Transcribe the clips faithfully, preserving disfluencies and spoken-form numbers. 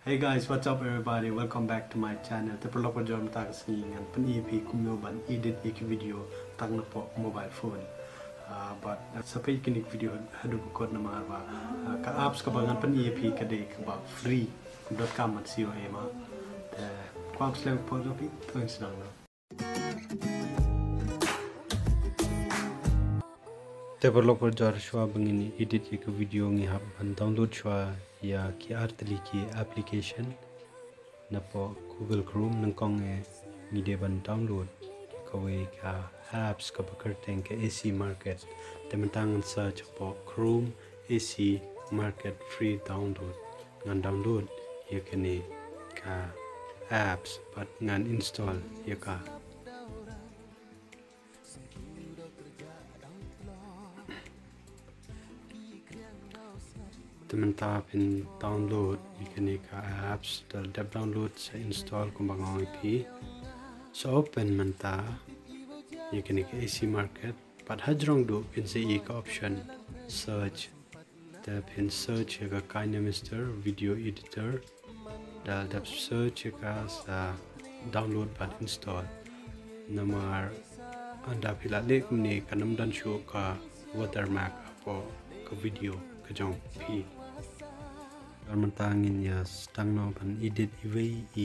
Hey guys, what's up everybody? Welcome back to my channel. Te paralok, mynta ka sngi ngan pyni ïa phi kumno ban edit ïa ki video tang napoh mobile phone. Ah, but, ah, sa peit kine ki video haduh ba kut namar ba, ah, ka apps kaba ngan pyni ïa phi ka dei kaba free. Dot com dot C O A ma. Te kwah slem pho jong phi, to ngin sdang noh. Te paralok, parajor, shuwa ba ngin edit ïa ka video ngi hap ban download shuwa ïa ki artylli ki application napoh Google Chrome. Nyngkong eh ngi dei ban download kawei ka apps kaba kyrteng ka A C Market. Te mynta ngan search hapoh Chrome A C Market free download. Ngan download ïa kane ka apps bad ngan install ïa ka. Te mynta phin download ïa kane ka apps, te dep download sa install kumba nga ong ïa phi. Sa open mynta ïa kane ka A C Market. Bad hajrong duh phin sa ïohi ka option search. Te phin search ïa ka KineMaster video editor. Da dep search ïa ka sa download bad install. Namar ynda phi la leh kumne kan ym don shuh ka watermark hapoh ka video ka jong phi. Te mynta ngin ïa sdang noh ban edit iwei i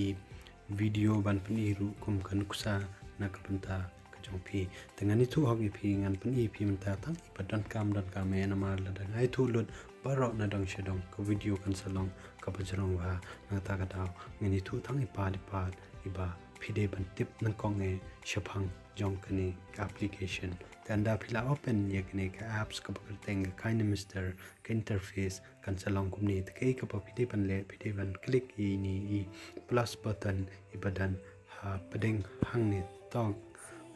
video ban pyni ruh kum ka nuksa na ka bynta ka jong phi. Te ngan ïathuh hok ïa phi, ngan pyni ïa phi mynta tang i ba donkam donkam eh, namar lada nga ïathuh lut baroh na dong sha dong ka video kan sa long kaba jrong bha. Na kata ka daw ngan ïathuh tang i pat i pat i ba phi dei ban tip nyngkong eh shaphang jong kane ka application. Te ynda phi la open ïa kane ka apps kaba kyrteng ka KineMaster, ka interface kan sa long kumne. Te kaei kaba phi dei ban leh, phi dei ban click ïa ine i plus button i ba don hapdeng hangne, tok.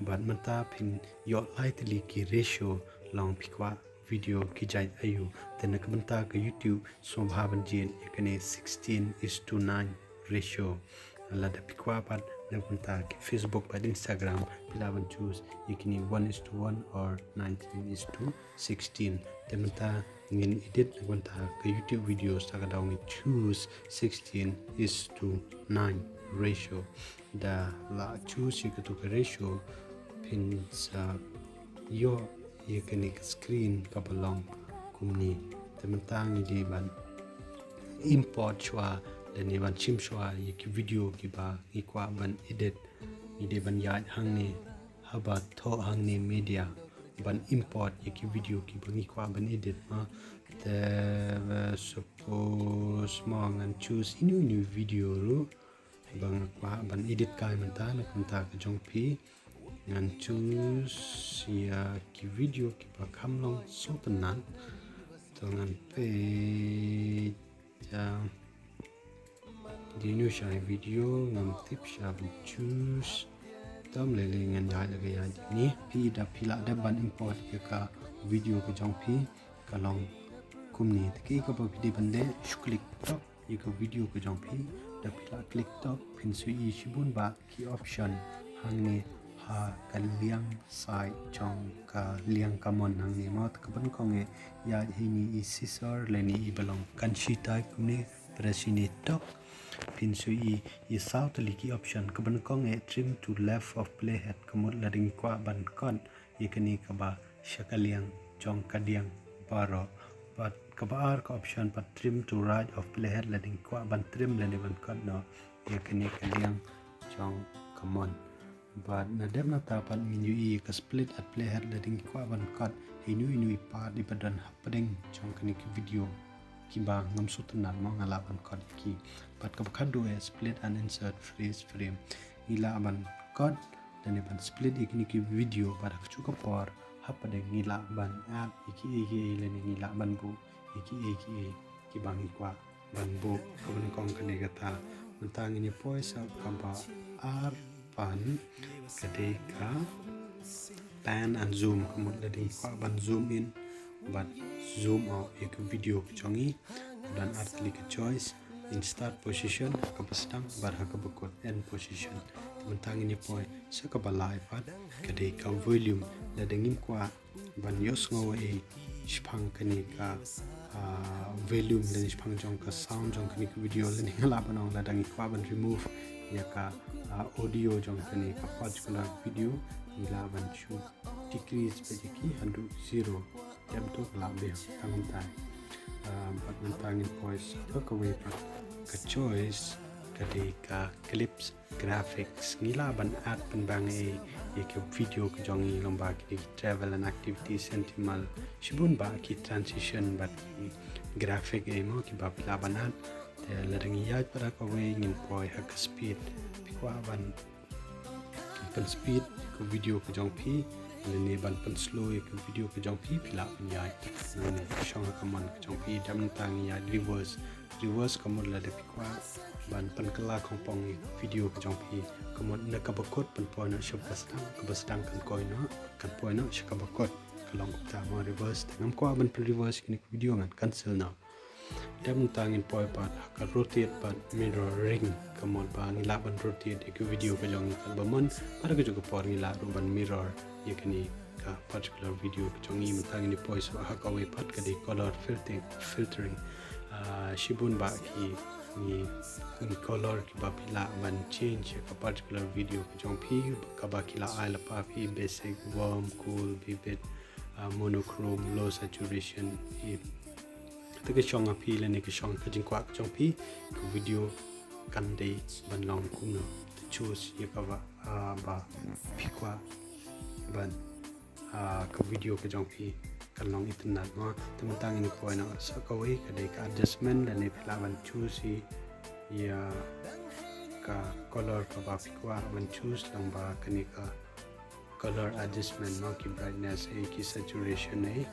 Bad mynta phin ïoh lai tylli ki ratio long phi kwah video ki jait aiu. Te na ka bynta ka YouTube sngewbha ban jied ïa kane sixteen is to nine ratio. Lada phi kwah pat na ka bynta ki Facebook bad Instagram phi lah ban choose ïa kine one is to one or nineteen is to sixteen. Te mynta ngin edit na ka bynta ka YouTube video, sa ka daw ngi choose sixteen is to nine ratio. Da la choose ïa katu ka ratio phin sa ïoh ïa kane ka screen kaba long kumne. Te mynta ngi dei ban import shuwa lane ban shim shuwa ïa ki video kiba ngi kwah ban edit. Ngi dei ban ïaid hangne haba thoh hangne media ban import ïa ki video kiba ngi kwah ban edit ma. Te, eh, suppose ma ngan choose ino ino video ruh ba nga kwah ban edit kai mynta na ka bynta ka jong phi. Ngan choose ïa ki video kiba kham long sngewtynnat. To ngan peit ïa dei ino sha i video ngam tip sha ban choose. Tam lei lei ngan ïaid la ka ïaid ni. Phi da phi lah dep ban import ïa ka video ka jong phi ka long kumne. Te kaei kaba phi dei ban leh, shu click top ïa ka video ka jong phi. Da phi lah click top phin sa ïohi shibun bah ki option hangne ha ka liang side jong ka liang kamon hangne mo. Te kaba nyngkong eh ïa ine i scissor lane i ba long kanshi type kumne, press ine top. Phin sa ïohi i saw tylli ki option. Kaba nyngkong eh trim to left of playhead, ka mut lada ngi kwah ban kot ïa kane kaba sha ka liang jong ka diang baroh. Bad kaba ar ka option pat trim to right of playhead, lada ngi kwah ban trim lane ban kot noh ïa kane ka liang jong kamon. Bad na dep nangta pat ngin ïohi ka split at playhead, lada ngi kwah ban kot ïa ino ino i part i ba don hapdeng jong kane ka video kiba ngam sngewtynnat mo, nga lah ban kot ïa ki. Bad kaba khatduh eh split and insert freeze frame, ngi lah ban kot lane ban split ïa kine ki video bad ha kajuh ka por hapdeng ngi lah ban add ïa kiei kiei lane ngi lah ban buh ïa kiei kiei kiba ngi kwah ban buh. Kaba nyngkong kane kata. Mynta ngin ïa poi sha kaba ar pat, ka dei ka pan and zoom. Ka mut lada ngi kwah ban zoom in bad zoom out ïa ka video ka jong ngi, ka don ar tylli ka choice, in start position, ha kaba sdang bad ha kaba kut, end position. Te mynta ngin ïa poi sha kaba lai pat, ka dei ka volume. Lada ngim kwah ban ïohsngew ei shaphang kane ka ah, volume lane shaphang jong ka sound jong kane ka video, lane nga lah ban ong lada ngi kwah ban remove ïa ka, ah, audio jong kane ka particular video, ngi lah ban shu decrease beit ïa ki haduh zero. Dep to ka lah beit tang mynta. Ah, bad mynta ngin poi sa kawei pat ka choice ka dei ka clips graphics. Ngi lah ban add pynbang ïa, ïa ki video ka jong ngi lyngba ki dei travel and activity, sentimental, shibun bah ki transition bad ki graphic ïa mo kiba phi lah ban add. Te lada ngi ïaid pat ha kawei ngin poi ha ka speed. Phi kwah ban pyn speed ka video ka jong phi lane ban pyn slow ïa ka video ka jong phi, phi lah ban ïaid. Nang ne shong ha ka mon ka jong phi. Dep mynta ngi ïaid reverse. Reverse ka mut lada phi kwah ban pynkylla khongpong ïa ka video ka jong phi. Ka mut na kaba kut pynpoi noh sha kaba sdang, kaba sdang kan poi noh, kan poi noh sha kaba kut. Ka long kumta mo reverse. Te ngam kwah ban pyn reverse kine ka video, ngan cancel noh. Dep mynta ngin poi pat ha ka rotate bad mirroring, ka mut ba ngi lah ban rotate ïa ka video ka jong ngi katba mon, bad ha kajuh ka por ngi lah ruh ban mirror ïa kane ka particular video ka jong ngi. Mynta ngin poi sa ha kawei pat ka dei color filtering, filtering. Ah, shibun bah ki, ki, ki color kiba phi lah ban change ïa ka particular video ka jong phi, kaba ki la ai lypa phi: basic, warm, cool, vivid, ah, monochrome, low saturation. Ïa te ka shong ha phi lane ka shong ka jingkwah ka jong phi, ka video kan dei ban long kumno. Te choose ïa kaba, ah, ba phi kwah ban, ah, ka video ka jong phi kan long itynnad mo. Te mynta ngin poi noh sa kawei ka dei ka adjustment lane phi lah ban choose ïa ka color kaba phi kwah ban choose lyngba kane ka color adjustment mo, ki brightness eh, ki saturation eh.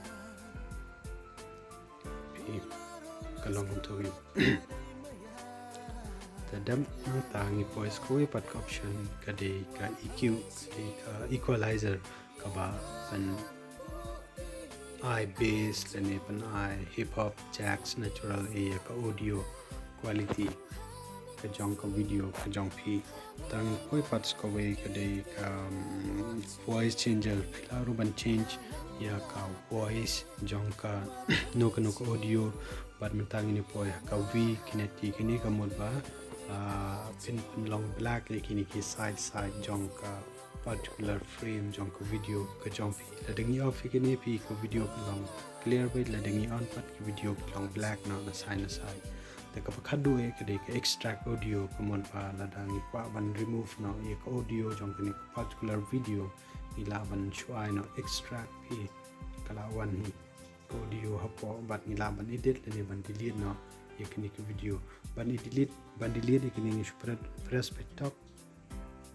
Phi, ka long kumto hi. Te dep mynta ngi poi sa kawei pat ka option ka dei ka E Q, ka dei ka equalizer, kaba pyn ai bass lane pyn ai hip hop, jazz, natural eh ïa ka audio quality ka jong ka video ka jong phi. Te ngi poi pat sa kawei ka dei ka, um, voice changer. Phi lah ruh ban change ïa ka voice jong kano kano ka audio. Bad mynta ngin poi ha ka V, kine ki, kine ka mut ba, ah, phin, phin long black ïa kine ki side side jong ka particular frame jong ka video ka jong phi. Lada ngi off ïa kine phi, ka video ka long clear beit, lada ngi on pat ka video ka long black noh na side na side. Te kaba khatduh eh ka dei ka extract audio, ka mut ba lada ngi kwah ban remove noh ïa ka audio jong kane ka particular video, ngi lah ban shu ai noh extract phi, ka la wan hi ka audio hapoh, bad ngi lah ban edit lane ban delete noh ïa kane ka video. Ban i delete, ban delete ïa kine ngi shu press, press beit top.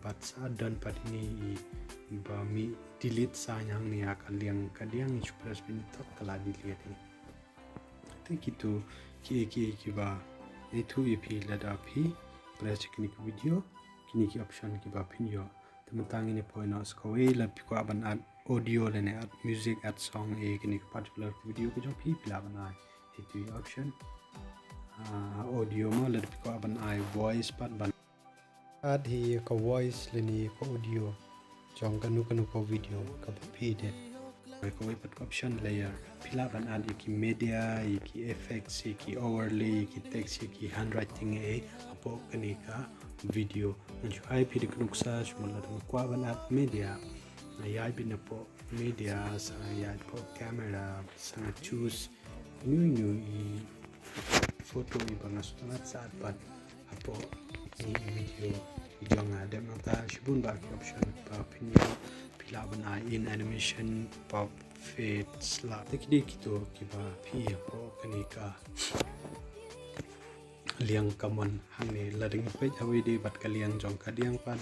Bad sa don pat ine i ba mih delete sign hangne ha ka liang kadiang, ngi shu press beit top ka la delete hi. Te kito ki, ki, kiba ïathuh ïa phi lada phi press ïa kine ki video, kine ki option kiba phin ïoh. Te mynta ngin poi noh sa kawei, lada phi kwah ban add audio lane add music, add song eh kine ki particular video ka jong phi, phi lah ban ai. Ito i option, ah, audio mo, lada phi kwah ban ai voice pat ban add hi ka voice lane ka audio jong kano kano ka video kaba phi edit. Kawei pat ka option layer, phi lah ban add ïa ki media, ïa ki effects, ïa ki overlay, ïa ki text, ïa ki handwriting eh hapoh kane ka video. Ngan shu ai phi da ka nuksa, shu mut lada nga kwah ban add media, nga ïaid beit napoh media, sa nga ïaid hapoh camera, sa nga choose ino ino i photo iba nga sngewtynnat sa add pat hapoh ine i video i jong nga. Dep nangta shibun bah ki option ba phin ïoh, phi lah ban ai in animation, pop, fade, slap. Te ki dei kito kiba phi ïoh hapoh kane ka liang ka mon hangne. Lada ngi peit ha kawei dei bad ka liang jong kadiang pat,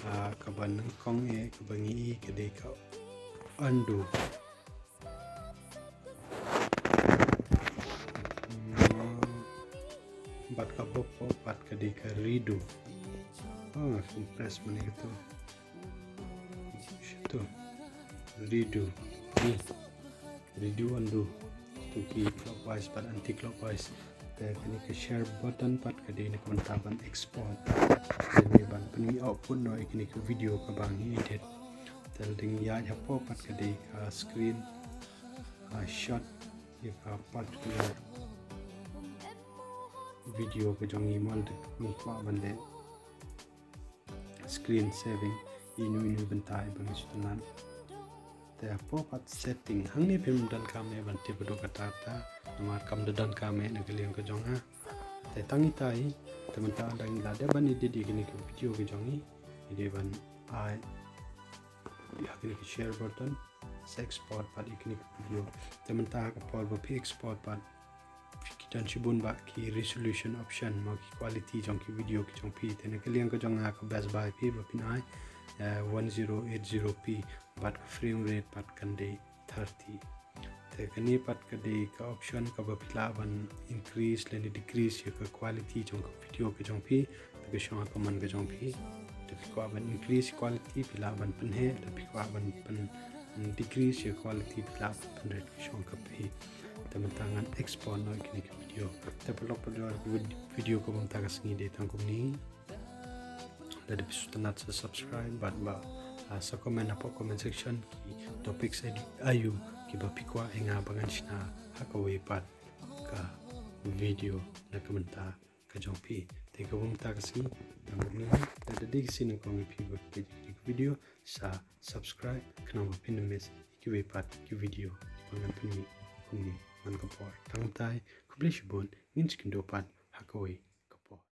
ah, kaba nyngkong eh kaba ngi i ka dei ka undo. Bad kaba hapoh pat ka dei ka redo. Oh, nga shu press mane kato. Shito. Redo. Ni. Redo, undo. To ki clockwise bad anti-clockwise. Te kane ka share button pat ka dei na ka bynta ban export lane ban pynmih output noh ïa kane ka video kaba ngi edit. Te lada ngi ïaid hapoh pat ka dei ka screen, ah, shot. Ïa ka particular video ka jong ngi mo, ngi kwah ban leh screen saving, ïa ino ino i bynta ba ngi sngewtynnat. Te hapoh pat setting hangne phim donkam eh ban tip haduh katta katta, namar kam da donkam eh na ka liang ka jong nga. Te tang itai, te mynta lada ngi la dep ban edit ïa kine ki video ki jong ngi, ngi dei ban ai ïa kine ki share button, sa export pat ïa kine ki video. Te mynta ha ka por ba phi export pat, phi don shibun bha ki resolution option mo, ki quality jong ki video ki jong phi. Te na ka liang ka jong nga ka best ba ïa phi ba phin ai, eh, one zero eight zero P, bad ka frame rate pat kan dei thirty. Te kane pat ka dei ka option kaba phi lah ban increase lane decrease ïa ka quality jong ka video ka jong phi, te ka shong ha ka mon ka jong phi. Te phi kwah ban increase quality phi lah ban pynheh, te phi kwah ban pyn, decrease ïa quality phi lah ban pynrit ka shong ka phi. Te mynta ngan export noh ïa kine ki video. Te paralok parajor, video kaba mynta ka sngi dei tang kumne. Lada phi sngewtynnat sa subscribe bad ba, ah, sa comment hapoh comment section ki topics aïu kiba phi kwah ïa nga ba ngan shna ha kawei pat ka video na ka bynta ka jong phi. Te kaba mynta ka sngi tang kumne. Lada dei ka sien nyngkong ïa phi ba peit ïa ka video, sa subscribe khnang ba phin ym miss ïa kiwei pat ki video kiba ngan pynmih kumne man ka por. Tang kumtai, khublei shibun, ngin sa ïakynduh pat ha kawei